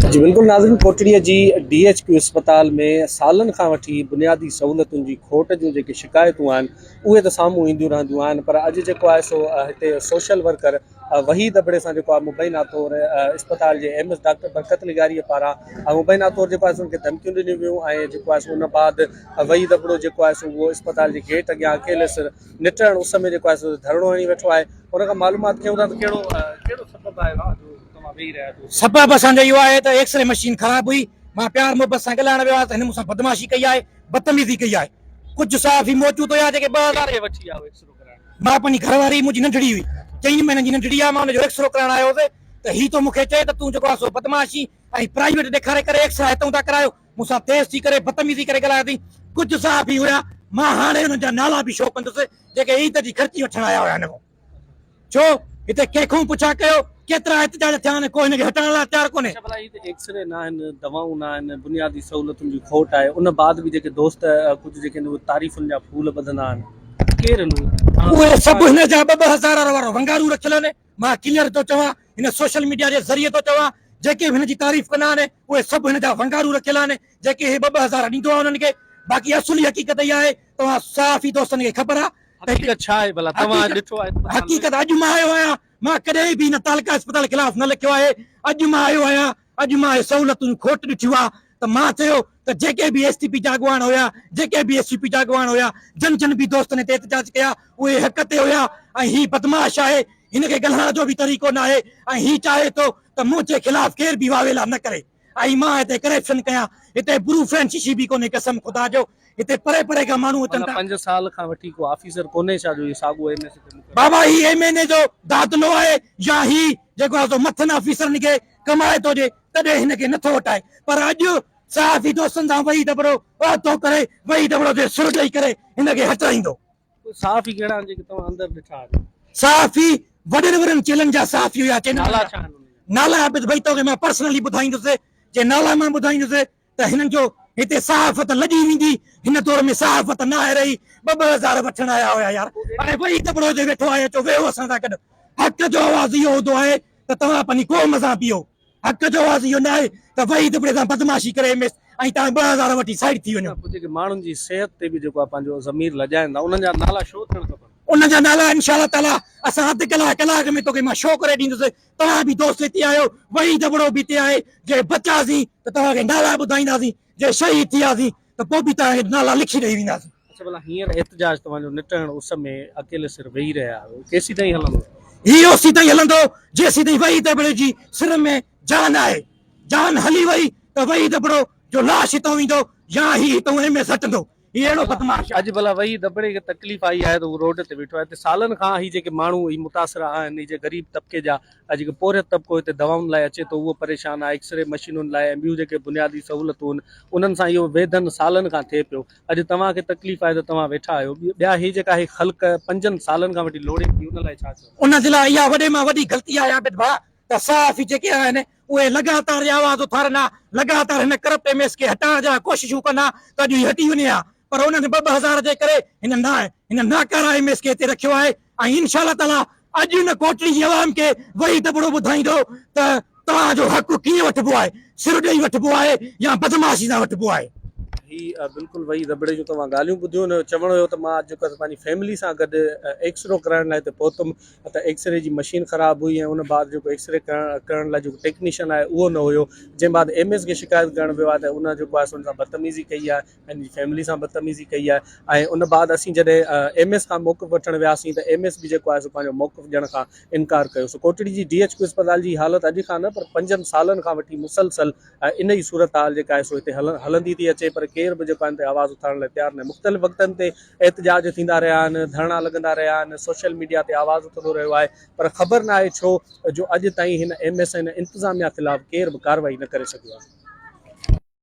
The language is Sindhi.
جي بلڪل ناظرين ڪوٽڙي جي ڊي ايڇ ڪيو اسپتال ۾ سالن کان وٺي بنيادي سهولتن جي کوٽ جون جيڪي شڪايتون آهن اهي ته سامهون اينديون رهنديون آهن پر اڄ جيڪو آهي سو هتي سوشل ورڪر وحيد ابڙي سان جيڪو آهي مبينا طور اسپتال جي ايم ايس ڊاڪٽر برڪت لغاري پاران مبينا طور جيڪو آهي سو ان کي ڌمڪيون ڏنيون ويون ۽ جيڪو آهي سو ان بعد وحيد ابڙو جيڪو آهي سو اهو اسپتال جي گيٽ اڳيان اڪيلي سر نٽهڻ اس ۾ جيڪو آهي سو ڌرڻو هڻي ويٺو آهي ان کان معلومات ڪيون ٿا ته ڪهڙو ڪهڙو سبب آهي ڀاء جو توهان ويهي رهيا آهيو. سبب اسان جو اهو آهي ته ايڪسري مشين خراب هئي مان پيار محبت سان ڳالهائڻ ويو آهيان ته هن مون سان بدمعاشي ڪئي آهي بدتميزي ڪئي آهي ڪجهه صحافي موجود هيا جيڪي 2000 ڪنهن کي وٺي آيو ايڪسرو ڪرائڻ؟ مان پنهنجي گهر واري منهنجي ننڍڙي هئي چئن مهينن جي ننڍڙي آهي مان ان جو ايڪسرو ڪرائڻ آيو هوس ته هي ٿو مون کي چئي ته تون جيڪو آهي سو بدمعاشي ۽ پرائيويٽ ڏيکاري ڪري ايڪسرا هتئون ٿا ڪرايو مون سان تيز ٿي ڪري بدتميزي ڪري ڳالهايو اٿئي. ڪجهه صحافي هيا، مان هاڻي انهن جا نالا به شو ڪندس، جيڪي عيد جي خرچي وٺڻ آيا هيا هن کان. ڇو هتي ڪنهن کان پڇا ڪيو، ڪيترا احتجاج ٿيا آهن، ڪو هن کي هٽائڻ لاء تيار ڪونهي. اڇا ڀلا هي ته ايڪسري نه آهن، دوائون نه آهن، بنيادي سهولتن جي کوٽ آهي، ان بعد به جيڪي دوست ڪجهه جيڪي آهن اهي تعريفن جا ڦول ٻڌندا آهن، ڪير آهن اهي؟ اهي سڀ هن جا ٻه ٻه هزار وارا ونگارون رکيل آهن، مان ڪليئر ٿو چوان هن سوشل ميڊيا جي ذريعي ٿو چوان جيڪي به هن جي تعريف ڪندا آهن اهي سڀ هن جا ونگارون رکيل آهن جيڪي هي ٻه ٻه هزار ڏيندو آهي انهن کي باقي اصلي حقيقت اها آهي توهان صحافي دوستن کي خبر آهي حقيقت ڇا آهي ڀلا توهان ڏٺو آهي حقيقت اڄ مان آيو آهيان مان ڪڏهن به هن تعلقه اسپتال خلاف نه لکيو آهي اڄ مان آيو آهيان اڄ مان اهي سهولتون جون کوٽ ڏٺيون آ ته مان چيو ته جيڪي به ايس ٽي پي جا اڳواڻ هيا، جيڪي به ايس يو پي جا اڳواڻ هيا، جن جن به دوستن هتي احتجاج ڪيا اهي حق تي هيا ۽ هي بدمعاش آهي هن کي ڳالهائڻ جو به طريقو ناهي ۽ هي چاهي ٿو ته منهنجي خلاف ڪير به واويلا نه ڪري ۽ مان هتي ڪرپشن ڪيان هتي بروفين شيشي به ڪونهي قسم خدا جو هتي پري پري کان ماڻهو اچن ٿا. پنج سال کان وٺي ڪو آفيسر ڪونهي ڇا جو هي ساڳو ايم ايس تي مقرر. بابا هي ايم اين اي جو دادلو آهي يا هي جيڪو آهي سو مٿن آفيسرن کي ڪمائي ٿو ڏي تڏهن هن کي نٿو هٽائي پر اڄ صحافي دوستن سان وحيد ابڙو وعدو ڪري وحيد ابڙو جي سر ڏئي ڪري هن کي هٽرائيندو. صحافي ڪهڙا آهن جيڪي توهان اندر ڏٺا آهن؟ صحافي وڏن وڏن چيلن جا صحافي هيا چينل نالا ڇا آهن انهن جا؟ نالا عابد ڀئي توکي مان پرسنلي ٻڌائيندس جي نالا مان ٻڌائيندس ته هنن جو هتي صحافت لڄي ويندي، هن دور ۾ صحافت ناهي رهي، ٻه ٻه هزار وٺڻ آيا هيا يار، هاڻي وحيد ابڙو هتي ويٺو آهي اچو ويهو اسان سان گڏ، حق جو آواز اهو هوندو آهي ته توهان پنهنجي قوم سان بيهو، حق جو آواز اهو ناهي ته وحيد ابڙي سان بدمعاشي ڪري ايم ايس ۽ توهان 2000 وٺي سائيڊ ٿي وڃو. پوء جيڪي ماڻهن جي صحت تي به جيڪو آهي پنهنجو ضمير لڄائن ٿا انهن جا نالا شو ٿيڻ کپن. انهن جا نالا انشاء الله تعاليٰ اسان اڌ ڪلاڪ ڪلاڪ ۾ توکي مان شو ڪري ڏيندس توهان به دوست هتي آهيو، وحيد ابڙو به هتي آهي، جي بچياسين ته توهان کي نالا ٻڌائينداسين، جي شهيد ٿياسين ته پوء به توهان کي نالا لکي ڏئي وينداسين. اڇا ڀلا هينئر احتجاج توهان جو نٽهڻ اس ۾ اڪيلي سر ويهي رهيا آهيو، ڪيسيتائين هلندو؟ هي اوسيتائين هلندو جيسيتائين وحيد ابڙي جي سر ۾ جان آهي، جان هلي وئي ته وحيد ابڙو جو لاش هتان ويندو يا هي هتان ايم ايس هٽندو. هي اهڙو بدمعاش آهي. اڄ ڀلا وحيد ابڙي کي تڪليف آئي آهي ته هو روڊ تي ويٺو آهي هتي سالن کان هي جيڪي ماڻهو هي متاثر آهن هي جيڪي غريب طبقي جا جيڪي پورهيت طبقو هتي دوائن لاء اچي ٿو اهو پريشان آهي ايڪسري مشينن لاء ۽ ٻيون جيڪي بنيادي سهولتون آهن انهن سان اهو ويڌن سالن کان ٿئي پيو اڄ توهان کي تڪليف آهي ته توهان ويٺا آهيو ٻيا هي جيڪا هي خلق پنجن سالن کان وٺي لوڙي ٿي ان لاء ڇا چوندو. ان جي لاء اها وڏي مان وڏي غلطي آهي عابد ڀاء ته صحافي جيڪي آهن اهي لڳاتار اها آواز اٿارين ها، لڳاتار هن ڪرپٽ ايم ايس کي هٽائڻ جا ڪوششون ڪن ها ته اڄ هي هٽي وڃي ها پر انهن ٻه ٻه هزار جي ڪري هن هن ناڪاره ايم ايس کي هتي رکيو آهي ۽ انشاء الله تعاليٰ اڄ هن ڪوٽڙي جي عوام کي وحيد ابڙو ٻڌائيندو ته توهان جو حق ڪيئن وٺبو آهي، سر ڏئي وٺبو آهي يا بدمعاشي سان وٺبو آهي. هي بلڪل وحيد ابڙي جون توهان ڳالهيون ٻڌيون هن جو چوڻ هيو ته مان اڄ جيڪو آهي سو پنهنجي فيملي سان گڏ ايڪسرو ڪرائڻ لاء هتي پهتم ته ايڪسري جي مشين خراب هئي ۽ ان بعد جيڪو ايڪسري ڪرڻ لاء جيڪو ٽيڪنيشن آهي اهو نه هيو جنهن بعد ايم ايس کي شڪايت ڪرڻ ويو آهي ته ان جيڪو آهي سو ان سان بدتميزي ڪئي آهي ۽ ان جي فيملي سان بدتميزي ڪئي آهي ۽ ان بعد اسين جڏهن ايم ايس کان موقف وٺڻ وياسين ته ايم ايس به جيڪو آهي سو پنهنجو موقف ڏيڻ کان انڪار ڪيو سو ڪوٽڙي جي ڊي ايڇ ڪيو اسپتال جي حالت اڄ کان نه پر پنجن سالن کان وٺي مسلسل ان ئي صورتحال جيڪا آهي سو هتي هلندي ٿي اچي پر ڪير به جيڪو آهي ان تي آواز اٿارڻ لاء تيار ناهي مختلف وقتن تي احتجاج ٿيندا رهيا آهن ڌرڻا لڳندا رهيا آهن سوشل ميڊيا تي آواز اٿندو رهيو آهي پر خبر ناهي ڇو جو اڄ تائين هن ايم ايس ۽ انتظاميا خلاف ڪير به ڪارروائي نه ڪري سگهيو آهي.